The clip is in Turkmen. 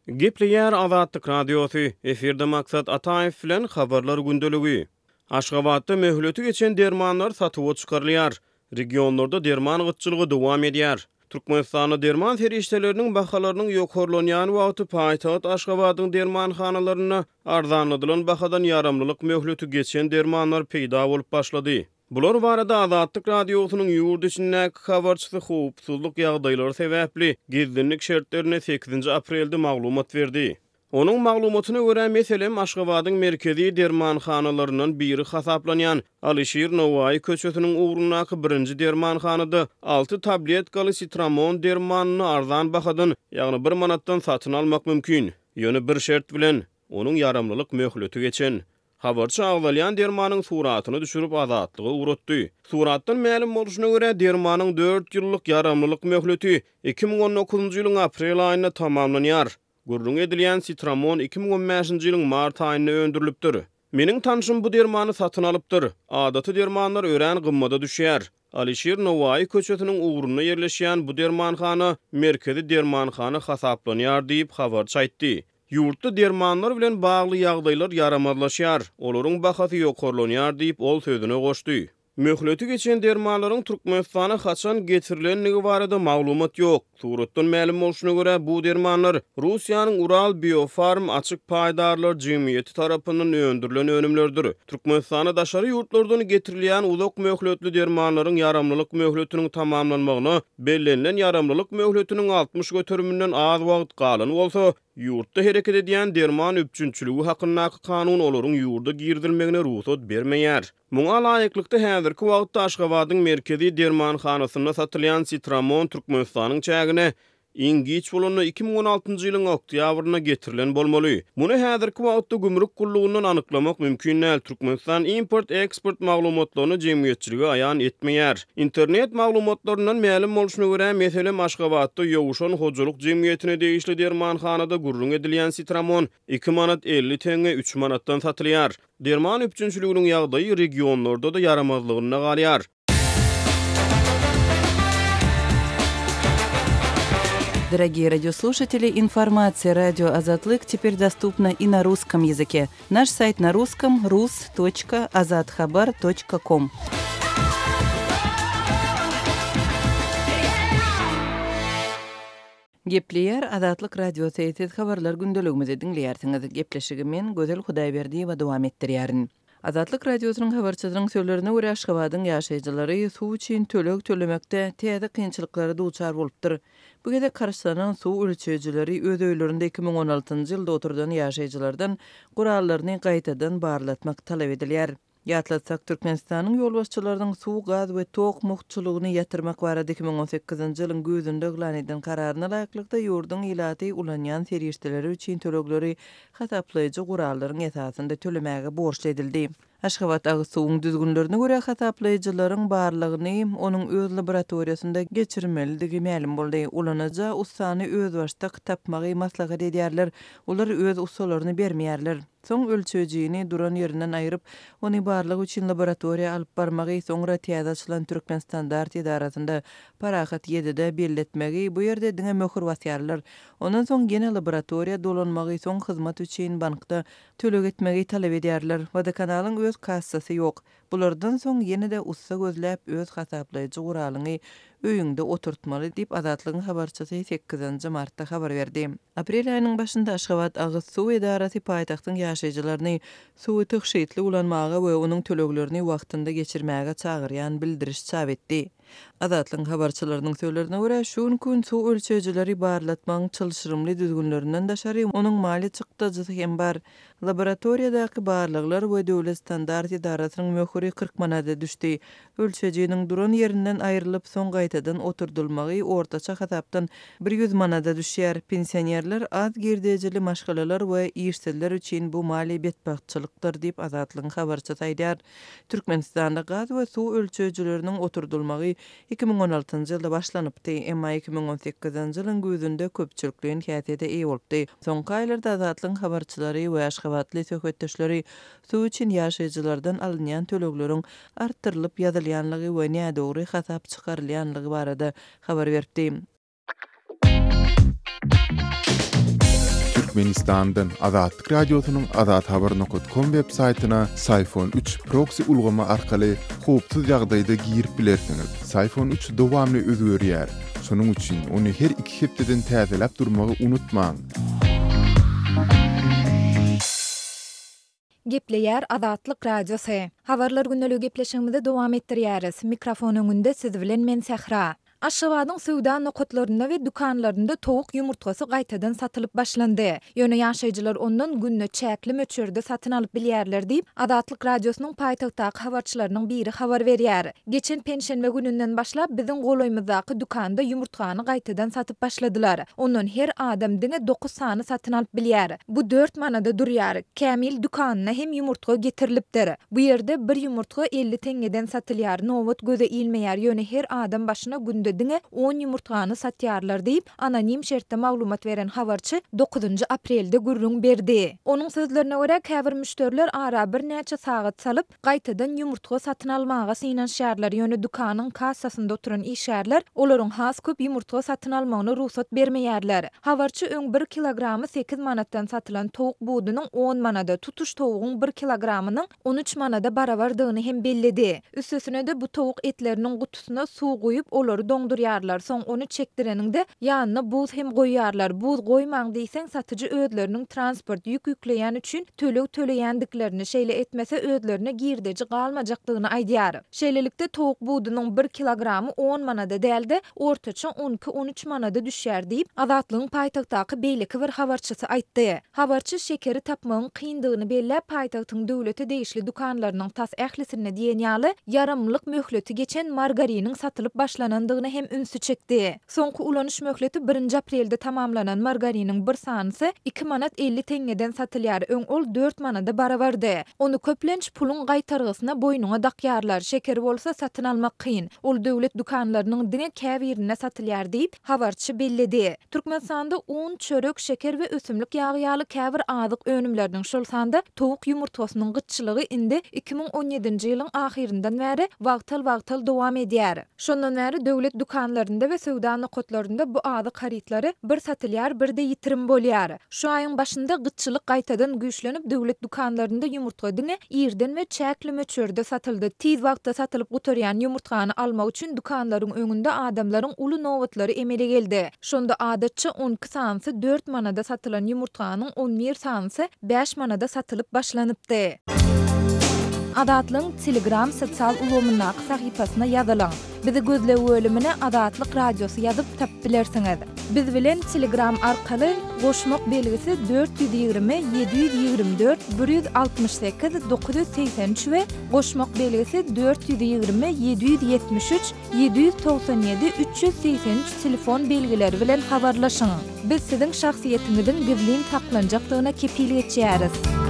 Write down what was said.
Gepleýär Azatlyk Radiosy, efirde Maksat Ataýew bilen Habarlar gündeligi. Aşgabatda möhleti geçen dermanlar satuwa çykarylýar. Regionlarda derman gytçylygy dowam edýär. Türkmenistanda derman serişdeleriniň bahalarynyň ýokarlanýan wagty paýtagt Aşgabadyň dermanhanalarynda arzanladylan bahadan ýaramlylyk möhleti geçen dermanlar peýda bolup başlady. Bular barada Azatlyk Radiosynyň ýurt içindäki habarçysy howpsuzlyk ýagdaýlary sebäpli gizlinlik şertlerinde sekizinji aprelde maglumat berdi. Onuň maglumatyna görä, meselem, Aşgabadyň merkezi dermanhanalaryndan biri hasaplanýan Alyşir Nowaýy köçesiniň ugrundaky birinji dermanhanada alty tabletkaly sitramon dermanyny arzan bahadan, ýagny bir manatdan satyn almak mümkin. Ýöne bir şert bilen, onuň ýaramlylyk möhleti geçen. Habarçy agzalýan dermanyň suratyny düşürip, Azatlyga ugratdy. Suratdan mälim bolşuna görä, dermanyň dört ýyllyk ýaramlylyk möhleti 2019-njy ýylyň aprel aýynda tamamlanýar. Gürrüňi edilýän sitramon 2015-nji ýylyň mart aýynda öndürilipdir. Meniň tanşym bu dermany satyn alypdyr. Adaty dermanlar örän gymmada düşýär. Alyşir Nowaýy köçesiniň ugrunda ýerleşýän bu dermanhana merkezi dermanhana hasaplanýar diýip, habarçy aýtdy. Ýurtda dermanlar bilen bagly ýagdaýlar ýaramazlaşýar, olaryň bahasy ýokarlanýar diýip, ol sözüne goşdy. Möhleti geçen dermanlaryň Türkmenistana haçan getirilendigi barada maglumat ýok. Suratdan mälim bolşuna görä, bu dermanlar Russiýanyň Ural Biofarm açyk paýdarlar jemgyýeti tarapyndan öndürilen önümlerdir. Türkmenistana daşary ýurtlardan getirilýän uzak möhletli dermanlaryň ýaramlylyk möhletiniň tamamlanmagyna bellenilen ýaramlylyk möhletiniň 60 göteriminden az wagt galan bolsa, ýurtda hereket edýän derman üpjünçiligi hakyndaky kanun olaryň ýurda girizilmegine rugsat bermeýär. Muňa laýyklykda, häzirki wagtda Aşgabadyň merkezi dermanhanasynda satylýan sitramon Türkmenistanyň çägine Iň giç bolanda 2016-njy ýylyň oktýabrynda getirilen bolmaly. Muny häzirki wagtda gümrük gullugyndan anyklamak mümkin däl, Türkmenistan import-eksport maglumatlaryny jemgyýetçilige aýan etmeýär. Internet maglumatlaryndan mälim bolşuna görä, meselem, Aşgabatda Ýowşan hojalyk jemgyýetine degişli dermanhanada gürrüň edilýän sitramon iki manat 50 teňňe üç manatdan satylýar. Derman üpjünçiliginiň ýagdaýy regionlarda-da ýaramazlygynda galýar. Дорогие радиослушатели, информация радио Азатлык теперь доступна и на русском языке. Наш сайт на русском rus.azathabar.com. Gepleýär Azatlyk Radiosy, siz habarlar gündeligimizi diňleýärsiňiz. Gepleşigi men, Gözel Hudaýberdiýewa dowam etdirýärin. Azatlyk Radiosynyň habarçysynyň sözlerine görä, Aşgabadyň ýaşaýjylary suw üçin töleg tölemekde täze kynçylyklara duçar bolupdyr. Bu gezek harçlanan suw ölçeýjileri öz öýlerinde 2016-njy ýylda oturdan ýaşaýjylardan gurallaryny gaýtadan barlatmak talap edilýär. Ýatlatsak, Türkmenistanyň ýolbaşçylarynyň suw, gaz we tok mugtçulygyny ýatyrmak barada 2018-nji ýylyň güýzünde yglan eden kararyna laýyklykda, ýurduň ilaty ulanýan serişdeleri üçin tölegleri hasaplaýjy gurallaryň esasynda tölemäge borçly edildi. Aşgabat agyz suwuň düzgünlerine görä hasaplaýjylaryň barlagyny onuň öz laboratoriýasynda geçirmelidigi mälim boldy. Ulanyja ussany özbaşdak tapmagy maslahat edýärler, olar öz ussalaryny bermeýärler. Soň ölçeýjini duran ýerinden aýryp, ony barlag üçin laboratoriýa alyp barmagy, soňra täze açylan Türkmenstandart edarasynda Parahat ýedide belletmegi, bu ýerde diňe möhür basýarlar. Ondan soň ýene laboratoriýa dolanmagy, soň hyzmat üçin bankda töleg etmegi talap edýärler. Wodokanalyň öz kassasy ýok. Bulardan soň ýene-de ussa gözläp, öz hasaplaýjy guralyňy öýüňde oturtmaly diýip, Azatlygyň habarçysy sekizinji martda habar berdi. Aprel aýynyň başynda Aşgabat agyz suw edarasy paýtagtyň ýaşaýjylaryny suwy tygşytly ulanmaga we onuň töleglerini wagtynda geçirmäge çagyrýan bildiriş çap etdi. Azatlygyň habarçylarynyň sözlerine görä, şu günki gün suw ölçeýjileri barlatmagyň çylşyrymly düzgünlerinden daşary, onuň maliýe çykdajysy hem bar. Laboratoriýadaky barlaglar we Döwlet standart edarasynyň möhüri 40 manada düşdi. Ölçeýjiniň duran ýerinden aýrylyp, soň gaýtadan oturdylmagy ortaça hasapdan 100 manada düşýär. Pensionerler, az girdejili maşgalalar we işsizler üçin bu maliýe betbagtçylykdyr diýip, Azatlygyň habarçysy aýdýar. Türkmenistanda gaz we suw ölçeýjileriniň oturdylmagy 2016-njy ýylda başlanypdy, emma 2018-nji ýylyň güýzünde köpçülikleýin häsiýete eýe bolupdy. Soňky aýlarda Azatlygyň habarçylary we aşgabatly söhbetdeşleri suw üçin ýaşaýjylardan alynýan tölegleriň artdyrylyp ýazylýanlygy we nädogry hasap çykarylýanlygy barada habar beripdi. Türkmenistandan Azatlyk Radiosynyň azathabar nokat kom web saýtyna Syfon üç proksi ulgamy arkaly howpsuz ýagdaýda girip bilersiňiz. Syfon üç dowamly özgerýär. Şonuň üçin ony her iki hepdeden täzeläp durmagy unutmaň. Gepleýär Azatlyk Radiosy. Habarlar gündeligi gepleşigimizi dowam etdirýäris. Mikrofon öňünde siz bilen men Sähra. Aşgabadyň söwda nokatlarynda we dükanlarynda towuk ýumurtgasy gaýtadan satylyp başlandy. Ýöne ýaşaýjylar ondan günde çäkli möçberde satyn alyp bilýärler diýip, Azatlyk Radiosynyň paýtagtdaky habarçylarynyň biri habar berýär. Geçen penşenbe gününden başlap biziň golaýymyzdaky dükanda ýumurtgany gaýtadan satyp başladylar. Ondan her adam diňe dokuz sany satyn alyp bilýär. Bu dört manada durýar. Kämil dükanyna hem ýumurtga getirilipdir. Bu ýerde bir ýumurtga 50 teňňeden satylýar. Nobat göze ilmeýär, ýöne her adam başyna günde diňe on ýumurtgany satýarlar diýip, anonim şertde maglumat beren habarçy dokuzynjy aprelde gürrüň berdi. Onuň sözlerine görä, käbir müşderiler ara birnäçe sagat salyp, gaýtadan ýumurtga satyn almaga synanyşýarlar, ýöne dükanyň kassasynda oturan işgärler olaryň has köp ýumurtga satyn almagyna rugsat bermeýärler. Habarçy öň bir kilogramy sekiz manatdan satylan towuk budunyň on manada, tutuş towugyň bir kilogramynyň on üç manada barabardygyny hem belledi. Üstesine-de, bu towuk etleriniň gutusyna suw guýup, olary doňdurýarlar, soň ony çekdireniňde, ýanyna buz hem goýýarlar. Buz goýmaň diýseň, satyjy özleriniň transport, ýük ýükleýän üçin töleg töleýändiklerini, şeýle etmese özlerine girdeji galmajakdygyny aýdýar. Şeýlelikde, towuk budunyň bir kilogramy on manada däl-de, ortaça on iki-on üç manada düşýär diýip, Azatlygyň paýtagtdaky beýleki bir habarçysy aýtdy. Habarçy şekeri tapmagyň kyndygyny belläp, paýtagtyň döwlete degişli dükanlarynyň tas ählisinde diýen ýaly ýaramlylyk möhleti geçen margariniň satylyp başlanandygyna hem ünsi çekdi. Soňky ulanyş möhleti birinji aprelde tamamlanan margariniň bir sanysy iki manat 50 teňňeden satylýar, öň ol dört manada barabardy. Ony köplenç puluň gaýtargysyna boýnuňa dakýarlar, şekeri bolsa satyn almak kyn. Ol döwlet dükanlarynyň diňe käbirinde satylýar diýip, habarçy belledi. Türkmenistanda un, çörek, şeker we ösümlik ýagy ýaly käbir azyk önümleriniň, şol sanda towuk ýumurtgasynyň gytçylygy indi 2017-nji ýylyň ahyryndan bäri wagtal-wagtal dowam edýär. Şondan bäri döwlet dükanlarynda we söwda nokatlarynda bu azyk harytlary bir satylýar, bir-de ýitirim bolýar. Şu aýyň başynda gytçylyk gaýtadan güýçlenip, döwlet dükanlarynda ýumurtga diňe irden we çäkli möçberde satyldy. Tiz wagtda satylyp gutarýan ýumurtgany almak üçin dükanlaryň öňünde adamlaryň uly nobatlary emele geldi. Şonda adatça on iki sanysy dört manada satylan ýumurtganyň on bir sanysy bäş manada satylyp başlanypdy. Azatlygyň Telegram sosial ulgamyndaky sahypasyna ýazylyň. Bizi gözleg bölümine Azatlyk Radiosy ýazyp tapyp bilersiňiz. Biz bilen Telegram arkaly goşmak belgisi 420 724 168 983 we goşmak belgisi 420 773 797 383 telefon belgileri bilen habarlaşyň. Biz siziň şahsyýetiňiziň gizlin saklanjakdygyna kepil geçýäris.